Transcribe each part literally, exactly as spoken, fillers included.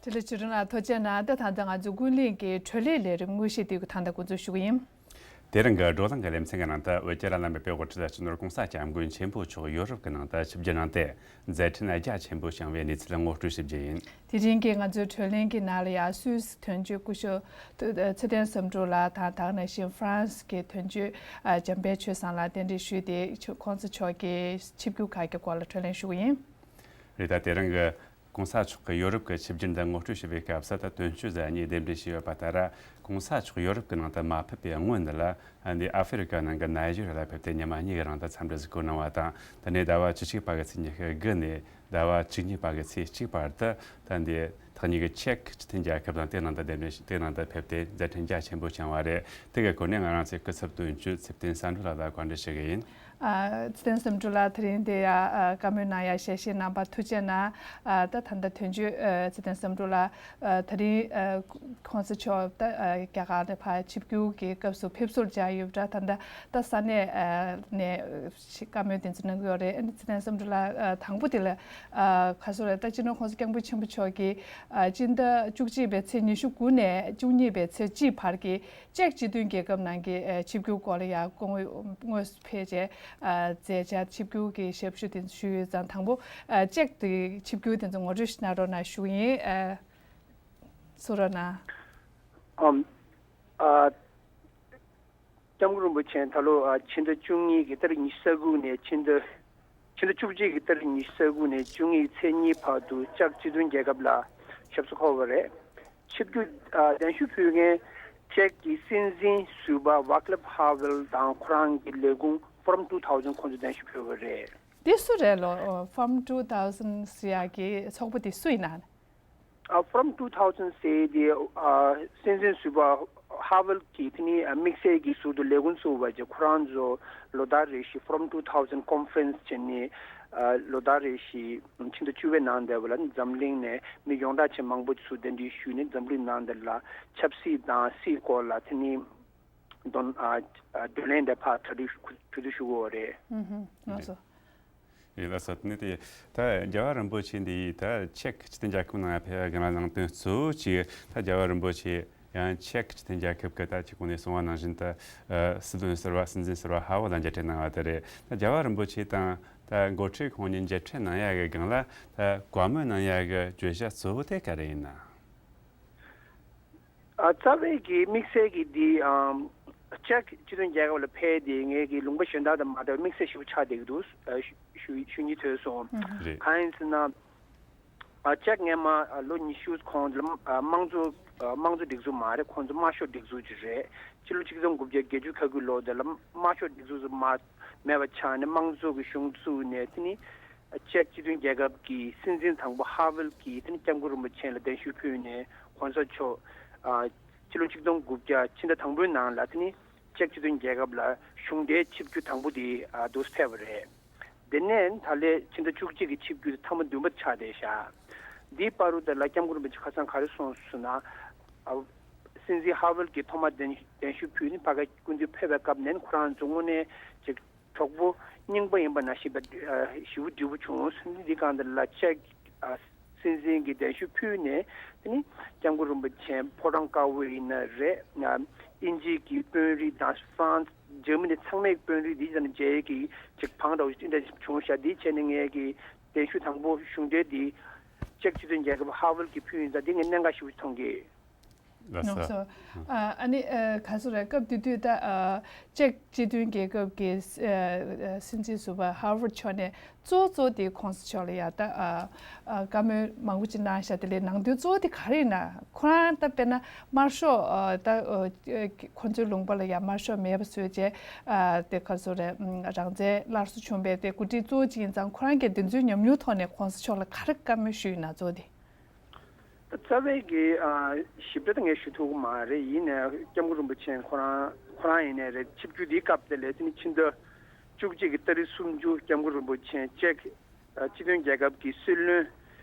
འཕྲིན་ལས་ཆོས་སྒྲོན་ལགས་ཐུགས་རྗེ་གནང་། ད་ད་ལྟ་ང་ཚོ་ཀུན་གླེང་གི་འཕྲོད་ལས་ལས་རིམ་དངོས་གཞི་དེ་ད་ལྟ་འགོ་འཛུགས་ཞུ་གི་ཡིན། དེ་རིང་གི་བགྲོ་གླེང་གི་ལེ་ཚན་གྱི་ནང་དུ་བོད་ཀྱི་ར་ལམ་པའི་དཔལ་འབྱོར་ཁྲི་ཟུར་གོང་ས་སྐྱབས་མགོན་ཆེན་པོ་མཆོག་ཡོ་རོབ་ཀྱི་ནང་དུ་ཆིབས་བསྒྱུར་གནང་སྟེ། མཛད་འཕྲིན་རྒྱ་ཆེན་པོ་བསྐྱངས་པའི་གནས་ཚུལ་ངོ་སྤྲོད་ཞུ་རྒྱུ་ཡིན། དེ་རིང་གི་ང་ཚོའི་བགྲོ་གླེང་གི་ནང་ལ་ཡང་སུད་སི་དོན་གཅོད་སྐུ་ཞབས་ཚེ་བརྟན་བསམ་གྲུབ་ལགས་དང་། ད་ག་ནང་བཞིན་ཧྥ་རན་སི་གི་དོན་གཅོད་འཇམ་དཔལ་ཆོས་བཟང་ལགས་གདན་འདྲེན་ཞུས་ཏེ། ཆོས་གོང་ས་མཆོག་གི་ཆིབས་བསྒྱུར་ཁག་གི་སྐོར་ལ་བགྲོ་གླེང་ཞུ་གི་ཡིན། རེད། ད་དེ་རིང་གི་གོང་ས་མཆོག་གི་ཡོ་རོབ་ཀྱི་ཆིབས་བསྒྱུར་འདི་ངོ་སྤྲོད་ཞུ་བའི་སྐབས་སུ། ད་དོན་གཅོད་ཟུར་གཉིས་གདན་འདྲེན་ཞུས་ཡོད་པ་ལྟར། གོང་ས་མཆོག་ཡོ་རོབ་ཀྱི་ནང་དུ་མ་ཕེབས་པའི་སྔོན་འདི་ལ། འདི་ཨ་ཧྥེ་རི་ཀ་ནང་གི་ནཱི་ཇི་རི་ཡ་ལ་ཕེབས་ཏེ་ཉི་མ་གཉིས་ཀྱི་རིང་དུ་འཚམས་འདྲི་གཟིགས་སྐོར་གནང་བ་དང་། དེ་ནས་ཟླ་བ་བཅུ་གཅིག་པ་གི་ཚེས་ཉི་ཤུ་དགུ་ནས་ཟླ་བ་བཅུ་གཉིས་པ་གི་ཚེས་གཅིག་བར་དུ། ད་འདི་ཐག་ཉེ་གི་ཅེཀ་སྤྱི་མཐུན་རྒྱལ་ཁབ་དང་། དེའི་ནང་དུ་གདན་འདྲེན་ཞུ། དེའི་ནང་དུ་ཕེབས་ཏེ་མཛད་འཕྲིན་རྒྱ་ཆེན་པོ་བསྐྱངས་པ་རེད། དེ་གི་སྒོ་ནས་ང་རང་ཚོའི་སྐུ་ཚབ་དོན་གཅོད་ཚེ་བརྟན་བསམ་གྲུབ་ལགས་ལ་བཀའ་འདྲི་ཞུ་གི་ཡིན། ཨ། ཚེ་བརྟན་བསམ་གྲུབ་ལགས། དེ་རིང་འདི་ཡ་ཨ་བཀའ་མོལ་གནང་ཡ་ཞལ་བཞེས་གནང་བར་ཐུགས་རྗེ་གནང་། ཨ། ད་ད་ལྟ་དོན་གཅོད་ཨ་ཚེ་བརྟན་བསམ་གྲུབ་ལགས། ཨ། དེ་རིང་ཨ་གོང་ས་མཆོག་ད་ཨ་རྒྱ་གར་ནས་ཕར་ཆིབས་བསྒྱུར་གྱི་སྐབས་སུ་ཕེབས་བསུར་བཅར་ཡོད་པ་འདྲ། ད་ལྟ་ད་ས་གནས་ཨ་ནས་བཀའ་མོལ་དེ་ཚོ་གནང་གི་ཡོད་རེད། ཨ་ནི་ཚེ་བརྟན་བསམ་གྲུབ་ལགས། ཨ། དང་པོ་དེ་ལ་ཨ་ག་རེ་ཟེར་དགོས་རེད། ད་སྤྱི་ནོར་གོང་ས་སྐྱབས་མགོན་ཆེན་པོ་མཆོག་གིས་ཨ་སྤྱི་ཟླ་བཅུ་གཅིག་པའི་ཚེས་ཉི་ཤུ་དགུ་ནས་བཅུ་གཉིས་པའི་ཚེས་གཅིག་བར་གྱི་ཅེཀ་སྤྱི་མཐུན་རྒྱལ་ཁབ་ནང་གི་ཨ་ཆིབས་བསྒྱུར་སྐོར་ལ་ཡང་སྐུ་ངོ་དངོས་སུ་ཕེབས་བྱས། ཨ། མཛད་འཆར་ཆིབས་བསྒྱུར་གྱི་ཞབས་ཞུ་དེ་ཚོ་ཞུས་ཡོད་ཙང་། དང་པོ་ཨ་ཅེཀ་དེ་ཆིབས་བསྒྱུར་དེ་ཚོ་ངོ་སྤྲོད་ཞིག་གནང་རོགས་གནང་ཞུ་ཡིན། ཨ། གསུང་རོགས་གནང་། ཨམ། ཨ། སྐྱབས་མགོན་རིན་པོ་ཆེ་ད་ལོ་ཨ་ཕྱི་ཟླ་བཅུ་གཉིས་ཀྱི་ཏ་རིག་ཉི་ཤུ་རྩ་དགུ་ནས་ཕྱི་ཟླ་ཕྱི་ཟླ་བཅུ་གཅིག་གི་ཏ་རིག་ཉི་ཤུ་རྩ་དགུ་ནས་བཅུ་གཉིས་ཚེས་གཉིས་བར་དུ་ཅེཀ་སྤྱི་མཐུན་རྒྱལ་ཁབ་ལ་ཞབས་སོར་འཁོད་པ་རེད། ཆིབས་བསྒྱུར་ཨ་གདན་ཞུ་ཕུལ་མཁན་ཅེཀ་གི་སྲིད་འཛིན་ཟུར་པ་ཝཱ་ཀླབ་ཧ་ཝེལ་དང་ཁོ་རང་གི་ལས་ཁུངས་Forum Two Thousand ཁོང་ཚོས་གདན་ཞུ་ཕུལ་བ་རེད། འདི་སུ་རེད་ལོ། Forum Two Thousand ཟེར་ཡག་གི་ཚོགས་པ་འདི་སུ་ཡིན་ན། ཨ། Forum Two Thousand ཟེར་དེ་ཨ་སྲིད་འཛིན་ཟུར་པ་ཧ་ཝེལ་གྱིས་དེ་ནི་ཨ་དམིགས་བསལ་གྱི་ཟུར་དུ་ལས་ཁུངས་བཙུགས་པ་བྱས། ཁོ་རང་ཚོ་ལོ་ལྟར་རེ་བཞིན་Forum Two Thousand Conference བྱས་ནས། ཨ། ལོ་ལྟར་རེ་བཞིན་ཕྱི་ཟླ་བཅུ་པའི་ནང་དེ་བ་ལ་འཛམ་གླིང་ནས་མི་ཡོངས་གྲགས་ཆེན་མང་པོ་ཚོ་གདན་འདྲེན་ཞུས་ནས། འཛམ་གླིང་ནང་དེ་ལ་ཆབ་སྲིད་དང་སྲིད་སྐོར་ལ་དེ་ནི་དོན་ཨ་ཨ་བགྲོ་གླེང་དེ་ཕར་གྲ་སྒྲིག་གྲོས་བསྡུར་ཞུ་དགོས་པ་རེད། ཨུ་ཧུ། ལགས་སོ། ཡིན། ལགས་སོ། དེ་ནས་དེ་ད་རྒྱལ་བ་རིན་པོ་ཆེ་འདི་ད་ཅེཀ་སྤྱི་མཐུན་རྒྱལ་ཁབ་ནང་ཕེབས་སྒང་ལ་ནང་དོན་གཙོ་བོ་གཅིག་ད་རྒྱལ་བ་རིན་པོ་ཆེ་ཡང་ཅེཀ་སྤྱི་མཐུན་རྒྱལ་ཁབ་ཀྱི་ད་ཅིག་གོང་ནས་གསུངས་པ་ནང་བཞིན་ད་ཨ་སྲིད་བློན་ཟུར་པ་སྲིད་འཛིན་ཟུར་པ་ཧ་ཝེལ་དང་མཇལ་འཕྲད་གནང་བ་དེ་རེད། ད་རྒྱལ་བ་རིན་པོ་ཆེ་དང་ད་འགོ་ཁྲིད་ཁོང་གཉིས་མཇལ་འཕྲད་གནང་ཡག་གི་སྒང་ལ་ད་བཀའ་མོལ་གནང་ཡག་གི་བརྗོད་བྱ་གཙོ་བོ་དེ་ག་རེ་ཡིན་ན། ཨ། རྩ་བའི་གི་དམིགས་བསལ་གྱི་འདི་ཨམ་ཅེཀ་སྤྱི་མཐུན་རྒྱལ་ཁབ་ལ་ཕེབས་དེ་ངའི་གི་ལུང་པ་གཞན་དག་དང་མ་འདྲ་བའི་དམིགས་བསལ་ཞིག་ཆགས་བསྡད་ཀྱི་འདུག་ཨ། ཞུ་ཞུ་ཞུ་སྙིང་འདོད་སོང་། ཨུ་ཧུ། རེད། གང་ཡིན་ཟེར་ན། ཨ། ཅེཀ་སྔོན་མ་ཨ་ལོ་ཉི་ཤུ་གོང་དེ་ལ་ཨ་དམངས་གཙོ་ཨ་དམངས་གཙོ་སྒྲིག་འཛུགས་མ་རེད། ཁོང་ཚོ་དམར་ཤོག་སྒྲིག་འཛུགས་ཅིག་རེད། ཕྱི་ལོ་ཆིག་སྟོང་དགུ་བརྒྱ་བརྒྱད་ཅུ་གྱ་དགུ་ལོ་དེ་ལ་དམར་ཤོག་སྒྲིག་འཛུགས་སུ་མ་མེད་པ་ཆགས་ནས་དམངས་གཙོ་གི་གཞུང་བཙུགས་ནས། དེ་ནི་ཅེཀ་སྤྱི་མཐུན་རྒྱལ་ཁབ་ཀྱི་སྲིད་འཛིན་དང་པོ་ཧ་ཝེལ་གྱིས་དེ་ནི་སྐྱབས་མགོན་རིན་པོ་ཆེ་ལ་གདན་ཞུ་ཕུལ་ནས། གོང་ས་མཆོག་ཨ་ཕྱི་ལོ་ཆིག་སྟོང་དགུ་བརྒྱ་ཕྱི་ཟླ་དང་པོའི་ནང་ལ་དེ་ནི་ཅེཀ་སྤྱི་མཐུན་རྒྱལ་ཁབ་ལ་གཞུང་འབྲེལ་ཆིབས་བསྒྱུར་དང་པོ་དེ་ཨ་འདུག་སེ་ཕེབས་པ་རེད། དེ་ནས་ད་ལན་ཕྱི་ཟླ་བཅུ་གཅིག་གི་ཆིབས་བསྒྱུར་དེ་ཐེངས་མ་བདུན་པ་ཆགས་བསྡད་ཤག་འདིའི་བར་དུ་ད་ལ་སྐྱབས་མགོན་རིན་པོ་ཆེ་ཁ་སང་ག་རེ་གསུངས་སོང་ཟེར་ན། ཨ། སྲིད་འཛིན་ཧ་ཝེལ་གྱིས་ཐོག་མ་གདན་གདན་ཞུ་ཕུལ་ནས་ཕ་གིར་སྐུ་མདུན་ཕེབས་པའི་སྐབས་ནས་ཁོ་རང་ཚོ་དངོས་གནས་ཅིག་གྲོགས་པོ་རྙིང་པ་ཡིན་པ་ནང་བཞིན་པ། ཨ། ཞེ་པོ་འདྲིས་པོ་བྱུང་ཟེར་ནས། འདི་སྒང་དེ་ལ་ཅེཀ་ཨ་སྲིད་འཛིན་གྱིས་གདན་ཞུ་ཕུལ་ནས། དེ་ནི་སྐྱབས་མགོན་རིན་པོ་ཆེ་ཕོ་བྲང་དཀར་པོ་ཡིན་ན་རེད། ཨ། དབྱིན་ཇི་གི་དཔོན་རིགས་དང་ཧྥ་རན་སི་འཇར་མ་ནི་ཚང་མའི་དཔོན་རིགས་འདི་ཙམ་མཇལ་ཡས་ཀྱི་ཅིག་བང་འདྲ་བོ་ཅིག་འདྲ་བྱུང་ཤག་འདི་བྱས་ནས་ངས་ཀྱི་གདན་ཞུ་དང་པོ་གཞུང་འབྲེལ་འདི་ཅེཀ་སྤྱི་མཐུན་རྒྱལ་ཁབ་ཧ་ཝེལ་གྱིས་ཕུལ་ཡིན་ཙང་། འདི་ངས་གནད་འགག་ཞེ་པོ་མཐོང་གི། ལགས་སོ། ལགས་སོ། ཨ། ཨ་ནི་ཨ་ག་རེ་ཟེར་རེད། སྐབས་དེ་དུས་ད་ཨ་ཅེཀ་སྤྱི་མཐུན་རྒྱལ་ཁབ་ཀྱི་ཨ་ཨ་སྲིད་འཛིན་ཟུར་པ་ཧ་ཝེལ་མཆོག་ནས་གཙོ་བོ་གཙོ་བོ་དེ་གོང་ས་མཆོག་ལ་ཡ་ད་ཨ་ཨ་བཀའ་མོལ་མང་པོ་ཅིག་གནང་ཤག་དེ་ལས་ནང་དོན་གཙོ་བོ་དེ་ག་རེ་ཡིན་ན། ཁོ་རང་ད་དཔེར་ན་དམར་ཤོག་ཨ་ད་ཨ་ཁོ་ཚོའི་ལུང་པ་ལ་ཡ་དམར་ཤོག་མེད་པ་བཟོས་བྱས། ཨ་དེ་ག་རེ་ཟེར་རེད། རང་བཙན་སླར་གསོ་བྱུང་བའི་དེ་འགོ་ཁྲིད་གཙོ་བོ་གཅིག་ཡིན་ཙང་། ཁོ་རང་གིས་དེ་ཚོའི་ཉམས་མྱོང་ཐོག་ནས་གོང་ས་མཆོག་ལ་ག་རེ་བཀའ་མོལ་ཞུས་ཡིན་ན། གཙོ་བོ་དེ། རྩ་བའི་གི་ཨ་ཞིབ་ཕྲ་དེ་ངས་ཞུ་ཐུབ་ཀྱི་མ་རེད། ཡིན་ནའི་སྐྱབས་མགོན་རིན་པོ་ཆེ་ཁོ་རང་ཁོ་རང་ཡིན་ནའི་རེད། ཆིབས་བསྒྱུར་འདིའི་སྐབས་དེ་ལ་དེ་ནི་ཕྱི་ཟླ་བཅུ་གཅིག་གི་ཏ་རིག་སུམ་ཅུ་སྐྱབས་མགོན་རིན་པོ་ཆེ་ཅེཀ་ཨ་སྤྱི་མཐུན་རྒྱལ་ཁབ་ཀྱི་སྲིད་བློན་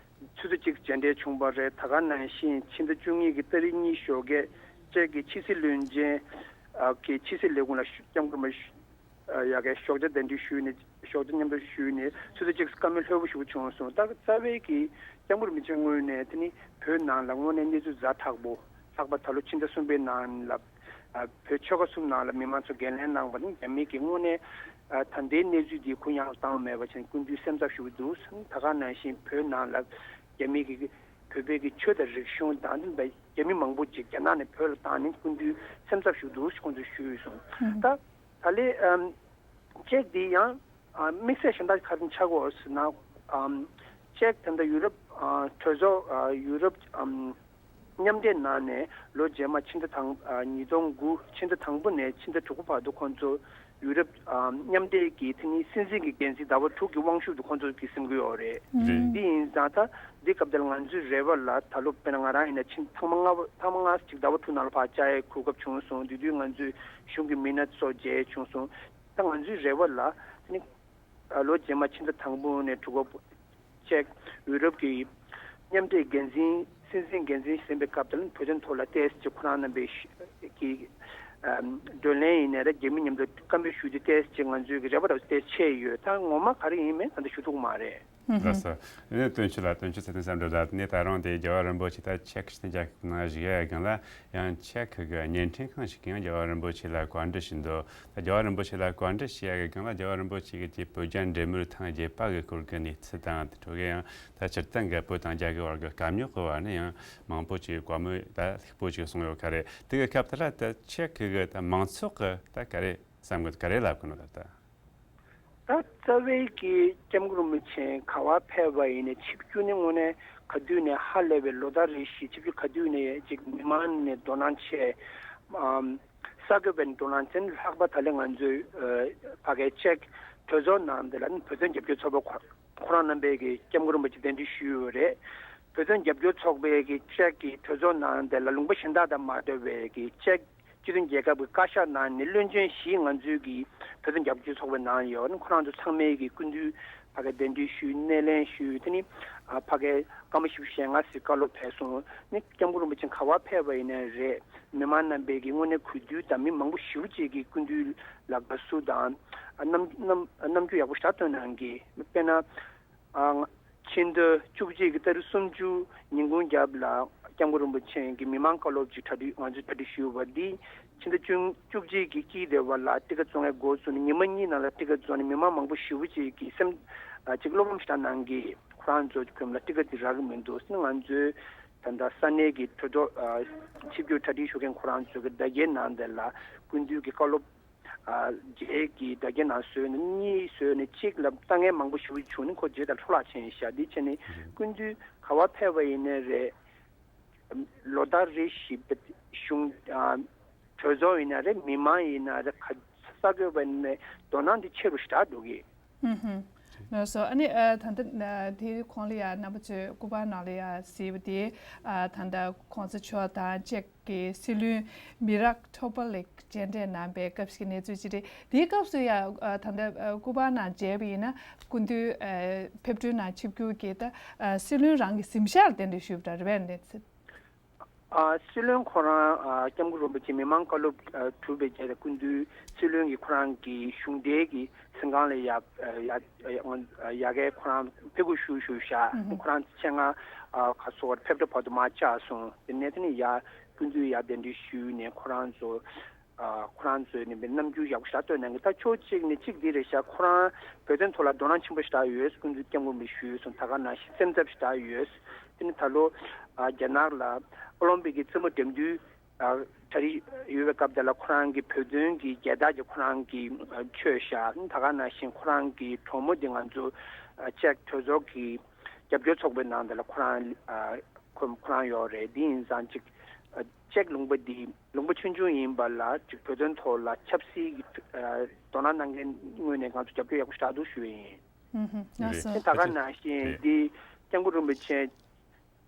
ཆུ་ཚོད་གཅིག་མཇལ་འཕྲད་བྱུང་བ་རེད། ད་ག་ནང་བཞིན་ཕྱི་ཟླ་བཅུ་གཉིས་ཀྱི་ཏ་རིག་གཉིས་ཞོགས་ཀས་ཅེཀ་གི་ཕྱི་སྲིད་བློན་ཆེན་ཨ་གི་ཕྱི་སྲིད་ལས་ཁུངས་ལ་སྐྱབས་མགོན་རིན་པོ་ཆེ་ཨ་ཡ་གི་ཞོགས་ཇ་གདན་འདྲེན་ཞུས་ནས། ཞོགས་ཇ་མཉམ་དུ་ཞུས་ནས་ཆུ་ཚོད་གཅིག་བཀའ་མོལ་ལྷོད་པོ་ཞིག་བྱུང་སོང་། ད་རྩ་བའི་གི་ སྐྱབས་མགོན་རིན་པོ་ཆེ་ངོས་ནས་དེ་ནི་བོད་ནང་ལ་དངོས་གནས་གནས་ཚུལ་ཛ་དྲག་པོ། ལྷག་པར་ད་ལོ་ཕྱི་ཟླ་གསུམ་པའི་ནང་ལ་ཨ་བོད་ཆོལ་ཁ་གསུམ་ནང་ལ་མི་མང་ཚོ་འགན་ལེན་གནང་བ་ནི་རྒྱ་མི་གིས་དངོས་གནས་ཨ་ད་ལྟའི་གནས་ཚུལ་འདི་གུ་ཡངས་བཏང་མེད་པ་བྱས་ནས་སྐུ་མདུན་སེམས་འཚབ་ཞུ་གི་འདུག། ད་ག་ནང་བཞིན་བོད་ནང་ལ་རྒྱ་མི་གིས་བོད་པའི་གི་ཆོས་དང་རིག་གཞུང་དང་དེ་འདྲ་རྒྱ་མི་མང་པོ་ཅིག་རྒྱ་ནག་ནས་བོད་ལ་བཏང་ནས་སྐུ་མདུན་སེམས་འཚབ་ཞུ་གི་འདུག་ཁོང་ཚོས་ཞུས་ཡོད་སོང་། ད་ད་ལས་ཨམ་ཅེཀ་འདི་ཡང་ཨ་དམིགས་བསལ་གཞན་དག་ག་རེ་ཆགས་ཀྱི་ཡོད་ཟེར་ན། ཨམ་ཅེཀ་ད་ལྟ་ཡུ་རོབ་ཨ་གྲོས་ཚོགས་ཨ་ཡུ་རོབ་ཨམ་མཉམ་འབྲེལ་ནང་ནས་ལོ་རྗེས་མ་ཕྱི་ཟླ་དང་ཨ་ཉིས་སྟོང་དགུ་ཕྱི་ཟླ་དང་པོ་ནས་ཕྱི་ཟླ་དྲུག་པ་བར་དུ་ཁོང་ཚོ་ཡུ་རོབ་ཨམ་མཉམ་འབྲེལ་གྱི་དེ་ནི་སྲིད་འཛིན་གྱི་འགན་འཛིན་ཟླ་བ་དྲུག་གི་དབང་ཤུགས་དུ་ཁོང་ཚོ་གིས་ཟིན་གྱི་ཡོད་རེད། རེད། འདི་ཡིན་ཙང་ད་འདི་སྐབས་དེར་ང་ཚོའི་རེ་བ་ལ་ད་ལོ་དཔེར་ན་ང་རང་ཡིན་ན་ཕྱི་ཟླ་ཐེངས་མ་ལྔ་པ་ཐེངས་མ་ལྔ་ཅིག་ཟླ་བ་དྲུག་ནང་ལ་ཕར་བཅར་ཡའི་གོ་སྐབས་བྱུང་སོང་། དེ་དུས་ང་ཚོའི་གཞུང་གི་མི་སྣ་ཚོ་མཇལ་བྱུང་སོང་། ད་ང་ཚོའི་རེ་བ་ལ་ནི་ཨ་ལོ་རྗེས་མ་ཕྱི་ཟླ་དང་པོ་ནས་དྲུག་པ་ཅེཀ་ཡུ་རོབ་ཀྱི་མཉམ་འབྲེལ་འགན་འཛིན་སྲིད་འཛིན་འགན་འཛིན་ཟིན་པའི་སྐབས་དེར་བོད་དོན་ཐོག་ལ་ཏོག་ཙམ་ཅིག་ཁོ་རང་རྣམ་པའི་ཤ་གི་ཨམ་བགྲོ་གླེང་ཡིན་ནའི་རེད། རྒྱ་མི་མཉམ་དུ་བཀའ་མོལ་ཞུ་རྒྱུ་ཏོག་ཙམ་ཅིག་ང་ཚོའི་གི་རེ་བ་ར་ཏོག་ཙམ་ཆེ་ཡོད། ད་ངོ་མ་ག་རེ་ཡིན་མིན་ད་ལྟ་ཞུ་ཐུབ་ཀྱི་མ་རེད། ལགས་སོ། ཨ་ནི་དོན་གཅོད་ལགས། དོན་གཅོད་ཚེ་བརྟན་བསམ་གྲུབ་ལགས། ཨ་ནི་ད་རུང་དེ་རྒྱལ་བ་རིན་པོ་ཆེ་ད་ཅེཀ་སི་ཐན་ཅིག་ནང་བཞུགས་ཡ་སྒང་ལ་ཡང་ཅེཀ་གི་བརྙན་འཕྲིན་ཁང་ཞིག་གིས་ཡང་རྒྱལ་བ་རིན་པོ་ཆེ་ལ་བཀའ་འདྲི་ཞུས་འདུག། ད་རྒྱལ་བ་རིན་པོ་ཆེ་ལ་བཀའ་འདྲི་ཞུ་ཡ་གི་སྒང་ལ་རྒྱལ་བ་རིན་པོ་ཆེ་གིས་དེ་བོད་རྒྱ་འབྲེལ་མོལ་ཐེངས་བརྒྱད་པ་གི་སྐོར་གྱི་གནས་ཚུལ་དང་། དེ་འཕྲོ་གི་ཡང་ད་སྤྱིར་བཏང་གི་བོད་དང་རྒྱ་གི་བར་གྱི་དཀའ་རྙོག་གི་བར་ནས་ཡང་མང་པོ་ཅིག་བཀའ་མོལ་ད་ལྷུག་པོ་ཅིག་གསུངས་ཡོད་ཀྱི་རེད། དེ་གི་སྐབས་དེ་ལ་ད་ཅེཀ་གི་ད་མང་ཚོགས་ཀྱིས་ད་ག་རེ་བསམ་གི་ག་རེ་ལབ་གི་འདུག་ད་ལྟ། ད་རྩ་བའི་གི་སྐྱབས་མགོན་རིན་པོ་ཆེ་ག་པར་ཕེབས་པ་ཡིན་ནའི་ཆིབས་བསྒྱུར་ནི་དངོས་གནས་ག་དུས་ནས་ཧ་ལས་པའི་ལོ་ཟླ་རེ་བཞིན་ཆིབས་བསྒྱུར་ག་དུས་ནས་ཅིག་མི་མང་ནས་དོ་སྣང་ཆེ། ཨམ་གསར་འགོད་པའི་དོ་སྣང་ཆེ། ལྷག་པར་ད་ལན་ང་ཚོའི་ཨ་ཕ་གའི་ཅེཀ་གྲོས་ཚོགས་ནང་དེ་ལ་ནི་བོད་དོན་རྒྱབ་སྐྱོར་ཚོགས་པ་ཁོ་ཁོ་རང་རྣམ་པས་གི་སྐྱབས་མགོན་རིན་པོ་ཆེ་གདན་འདྲེན་ཞུས་ཡོད་རེད། བོད་དོན་རྒྱབ་སྐྱོར་ཚོགས་པའི་གི་ཅེཀ་གི་གྲོས་ཚོགས་ནང་དེ་ལ་ལུང་པ་གཞན་དག་དང་མ་འདྲ་བའི་གི་ཅེཀ་སྤྱི་མཐུན་རྒྱལ་ཁབ་ཀྱི་བཀའ་ཤག་ནང་ནས་བློན་ཆེན་བཞི་ང་ཚོའི་གི་བོད་དོན་རྒྱབ་སྐྱོར་ཚོགས་པའི་ནང་ཡོད། ཁོ་རང་ཚོ་ཚང་མས་གི་སྐུ་མདུན་ཕ་གི་གདན་འདྲེན་ཞུས། སྣེ་ལེན་ཞུས། དེ་ནི་ཨ་ཕ་གི་སྐར་མ་བཞི་བཅུ་ཞེ་ལྔ་ཙམ་བཀའ་སློབ་ཕེབས་སོང་། ནི་སྐྱབས་མགོན་རིན་པོ་ཆེ་ག་པར་ཕེབས་པ་ཡིན་ནའི་རེད། མི་མང་རྣམ་པས་གི་དངོས་གནས་གུས་འདུད་དང་མི་མང་པོ་ཞེ་པོ་ཅིག་གི་སྐུ་མདུན་ལ་དགའ་བསུ་དང་ཨ་རྣམ་རྣམ་རྣམ་འགྱུར་ཡག་པོ་ཞེ་དྲག་སྟོན་གནང་གི། དཔེར་ན། ཨ་ང་ཕྱི་ཟླ་བཅུ་གཅིག་གི་ཏ་རིག་སུམ་ཅུ་ཉིན་གུང་རྒྱབ་ལ་སྐྱབས་མགོན་རིན་པོ་ཆེ་གི་མི་མང་བཀའ་སློབ་ཅིག་གྲ་སྒྲིག་ང་ཚོས་གྲ་སྒྲིག་ཞུས་པ་འདི་ཕྱི་ཟླ་བཅུ་བཅུ་གཅིག་གི་དཀྱིལ་དེ་བར་ལ་ཊི་ཀ་བཙོང་ཡ་འགོ་བཙུགས་ནས་ཉི་མ་གཉིས་ནང་ལ་ཊི་ཀ་བཙོང་ནས་མི་མང་མང་པོ་ཞེ་པོ་ཅིག་གིས་སེམས་ཨ་ཅིག་བློ་ཕམ་ཞེ་དྲག་གནང་གི། ཁོ་རང་ཚོ་གི་གོམ་ལ་ཊི་ཀ་དེ་རག་གི་མི་འདུག་ཟེར་ནས། ང་ཚོའི་ད་ལྟ་ས་གནས་ཀྱི་གྲོས་ཚོགས་ཨ་ཆིབས་བསྒྱུར་གྲ་སྒྲིག་ཞུ་མཁན་ཁོ་རང་ཚོ་གི་དྲ་རྒྱའི་ནང་དེ་ལ་སྐུ་མདུན་གྱི་བཀའ་སློབ། ཨ་རྗེས་ཀྱི་དྲ་རྒྱ་ནང་བཟོས་ནས་གཉིས་བཟོས་ནས་གཅིག་ལ་ལྟ་མཁན་མང་པོ་ཞེ་པོ་བྱུང་ནས་ཁོ་རྗེས་དང་འཕྲོ་བརླག་ཕྱིན་ཤག། འདི་བྱས་ནས་སྐུ་མདུན་ག་པར་ཕེབས་པ་ཡིན་ནའི་རེད། ལོ་ལྟར་རེ་བཞིན་པའི་གཞུང་ཨ་གྲོས་ཚོགས་ཡིན་ན་རེད། མི་མང་ཡིན་ན་རེད། ག་གསར་འགོད་པ་ཡིན་ནའི་དོ་སྣང་འདི་ཆེ་རུ་ཞེ་དྲག་འགྲོ་གི། ལགས་སོ། ཨ་ནི་ཨ་ད་ལྟ་ཨ་དེ་གོང་ལ་ཡ་རྣམ་པ་ཚོས་སྐུ་པར་ནང་ལ་ཡ་གཟིགས་པ་དེ་ཨ་ད་ལྟ་གོང་ས་མཆོག་དང་ཅེཀ་གི་སྲིད་བློན་མི་རག་ཐོ་པ་ལེག་མཇལ་འཕྲད་གནང་པའི་སྐབས་ཤིག་གི་གནས་ཚུལ་ཅིག་རེད། དེའི་སྐབས་སུ་ཡ་ཨ་ད་ལྟ་ཨ་སྐུ་པར་ནང་མཇལ་བ་ཡིན་ན་སྐུ་མདུན་ཨ་ཕེབས་འཁྲུལ་ནང་ཆིབས་བསྒྱུར་གྱི་ད་ཨ་སྲིད་བློན་རང་གི་གཟིམ་ཤག་ལ་གདན་འདྲེན་ཞུས་པ་འདྲ་རེད་པས། ཨ་སྲིད་བློན་ཁོ་རང་ཨ་སྐྱབས་མགོན་རིན་པོ་ཆེ་མི་མང་བཀའ་སློབ་ཨ་གྲུབ་པའི་རྗེས་ལ་སྐུ་མདུན་སྲིད་བློན་གྱིས་ཁོ་རང་གི་གཞུང་འབྲེལ་གྱི་ཚིང་ཁང་ལ་ཡ་ཡ་ཡ་གའི་ཁོ་རང་ཕེབས་སྒུག་ཞུ་ཞུ་བཞག། ཁོ་རང་ཆེད་མངགས་ཨ་ག་སོགས་ཕེབས་འཕྲལ་བར་དུ་མར་བཅར་སོང་། དེ་ནས་དེ་ནས་ཡ་སྐུ་མདུན་ཡ་གདན་འདྲེན་ཞུས་ནས་ཁོ་རང་ཚོ། ཨ་ཁོ་རང་ཚོས་ནི་རྣམ་འགྱུར་ཡག་པོ་ཞེ་དྲག་སྟོན་གནང་གི། ད་ཕྱོགས་གཅིག་ནས་གཅིག་འདི་རེད་ཤག། ཁོ་རང་བོད་དོན་ཐོག་ལ་དོ་སྣང་ཆེན་པོ་ཞེ་དྲག་ཡོད། སྐུ་མདུན་སྐྱབས་མགོན་རིན་པོ་ཆེ་ཞུས་སོང་། ད་ག་ནང་བཞིན་སེམས་འཚབ་ཞེ་དྲག་ཡོད། དེ་ནི་ད་ལོ་ཨ་རྒྱ་ནག་ལ་ཨོ་ལིམ་པིག་གི་རྩེད་མོ་འགྲན་བསྡུར་ཨ་གྲ་སྒྲིག་ཡོད་པའི་སྐབས་དེ་ལ་ཁོ་རང་གི་བོད་དོན་གྱི་རྒྱལ་དར་གྱི་ཁོ་རང་གིས་མཆོད་བཞག། ད་ག་ནང་བཞིན་ཁོ་རང་གི་གྲོགས་མོ་དེ་ང་ཚོ་ཨ་ཅེཀ་གྲོས་ཚོགས་ཀྱི་རྒྱབ་སྐྱོར་ཚོགས་པའི་ནང་དེ་ལ་ཁོ་རང་ཨ་ཁོ་ཁོ་རང་ཡོད་རེད། དེ་ཡིན་ཙང་ཅིག་ཨ་ཅེཀ་ལུང་པ་འདི་ལུང་པ་ཆུང་ཆུང་ཡིན་པ་ལ་ཅིག་བོད་དོན་ཐོག་ལ་ཆབ་སྲིད་ཀྱི་ཨ་དོ་སྣང་གནང་མཁན་ངོས་ནས་ང་ཚོ་རྒྱབ་སྐྱོར་ཡག་པོ་ཞེ་དྲག་འདུག་ཞུ་ཡས་ཡིན། ཨུ་ཧུ། ལགས་སོ། དེ་ད་ག་ནང་བཞིན་འདི་སྐྱབས་མགོན་རིན་པོ་ཆེ་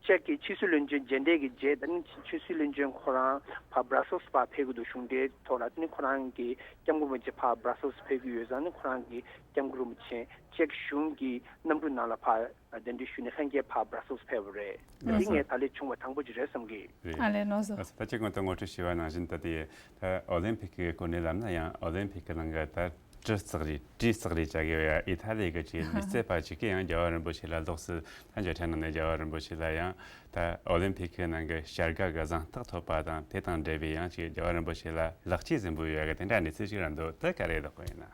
ཅེཀ་གི་ཕྱི་སྲིད་བློན་ཆེན་མཇལ་འཕྲད་ཀྱི་རྗེས་ད་ནི་ཕྱི་སྲིད་བློན་ཆེན་ཁོ་རང་ཕར་སྦྲ་སེལ་སི་ཕར་ཕེབས་ཀྱི་འདུག། གཞུང་འབྲེལ་ཐོག་ལ་དེ་ནི་ཁོ་རང་གི་སྐྱབས་མགོན་རིན་པོ་ཆེ་ཕར་སྦྲ་སེལ་སི་ཕེབས་ཀྱི་ཡོད་ཙང་ནི་ཁོ་རང་གི་སྐྱབས་མགོན་རིན་པོ་ཆེ་ཅེཀ་གཞུང་གི་གནམ་གྲུ་ནང་ལ་ཕར་གདན་འདྲེན་ཞུས་ནས་ལྷན་རྒྱས་ཕར་སྦྲ་སེལ་སི་ཕེབས་པ་རེད། ལགས་འདི་སོ། ངས་ད་ལས་བྱུང་བ་དང་པོ་ཅིག་རེད་བསམ་གི། རེད། ཨ་ལས་ནོར་སོང་། ལགས་སོ། ད་ཅི་སྔོན་དུ་ངོ་སྤྲོད་ཞུས་པ་ནང་བཞིན་ད་ལྟའི་ད་ཨོ་ལིམ་པིག་གི་སྐོར་ནས་ལབ་ན་ཡང་ཨོ་ལིམ་པིག་གི་ནང་གི་ད་ བྲིས་བརྩེགས་རེད། བྲིས་བརྩེགས་རེད་བྱ་དགོས་ཡ། ཨི་ཐ་ལི་གི་ཅིག་ལུས་རྩལ་པ་ཅིག་གིས་ཡང་རྒྱལ་བ་རིན་པོ་ཆེ་ལ་ལོགས་སུ། ད་འཇའ་ཕྲན་ནང་ནས་རྒྱལ་བ་རིན་པོ་ཆེ་ལ་ཡང་ད་ཨོ་ལིམ་ཕིག་གི་ནང་གི་བྱ་དགའ་གི་གཟེངས་རྟགས་ཐོབ་པ་དང་། དེ་དང་འབྲེལ་བའི་ཡང་ཅིག་རྒྱལ་བ་རིན་པོ་ཆེ་ལ་ལེགས་སྐྱེས་ཟིན་པོ་ཡོད་ཡ་གི་དེ་འདྲ་གནས་ཚུལ་ཅིག་ར་འདུག་དེ་ག་རེ་ལབ་དགོས་ཡིན་ན།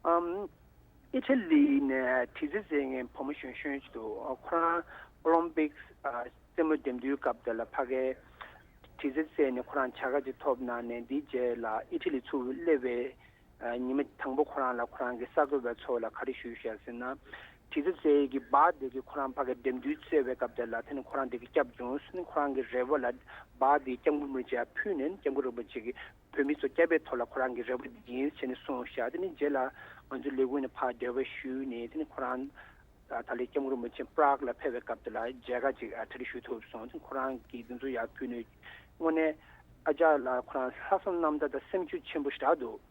ཨམ། ཨི་ཊ་ལི་ནས་བྲིས་རྩལ་རྩེ་མཁན་བུ་མོ་གཞོན་གཞོན་ཅིག་འདུག་ཁོ་རང་ཨོ་ལིམ་པིག་ཨ་རྩེད་མོ་འགྲན་བསྡུར་སྐབས་དེ་ལ་ཕ་གིའི་བྲིས་རྩལ་རྩེས་ནས་ཁོ་རང་བྱ་དགའ་ཅིག་ཐོབ་གནང་ནས། འདིའི་རྗེས་ལ་ཨི་ཊ་ལི་ཚུར་སླེབས་པའི་ཨ་ཉི་མ་དང་པོ་ཁོ་རང་ལ་ཁོ་རང་གི་གསར་འགོད་པ་ཚོ་ལ་ག་རེ་ཞུས་བཞག་ཟེར་ན། བྲིས་རྩལ་རྩེ་ཡས་ཀྱི་སྦག་དེ་གིས་ཁོ་རང་ཕ་གིར་འགྲན་བསྡུར་རྩེ་བའི་སྐབས་དེ་ལ་དེ་ནི་ཁོ་རང་དེ་གིས་སྐྱབས་བྱུང་། ཁོ་རང་གི་རེ་བ་ལ་སྦག་དེ་སྐྱབས་མགོན་རིན་པོ་ཆེར་ཕུལ་ནས། སྐྱབས་མགོན་རིན་པོ་ཆེ་གིས་བོད་མི་ཚོ་སྐྱབས་པའི་ཐོག་ལ་ཁོ་རང་གི་རེ་བ་འདི་ཡིན་ཟེར་ནས་གསུངས་བཞག་དེ་ནི་རྗེས་ལ་ང་ཚོ་ལས་ཁུངས་ནས་ཕར་འབྲེལ་བ་ཞུས་ནས། དེ་ནི་ཁོ་རང་ད་ལྟ་སྐྱབས་མགོན་རིན་པོ་ཆེ་པྲག་ལ་ཕེབས་པའི་སྐབས་དེ་ལ་མཇལ་ཁ་ཅིག་གྲ་སྒྲིག་ཞུ་ཐུབ་སོང་། དེ་ཁོ་རང་གིས་འདི་ཚོ་ཡར་ཕུལ་ནས། དངོས་གནས་ཨ་ཅག་ལ་ཁོ་རང་ལྷག་བསམ་རྣམ་དག་དང་སེམས་ཤུགས་ཆེན་པོ་ཞེ་དྲག་འདུག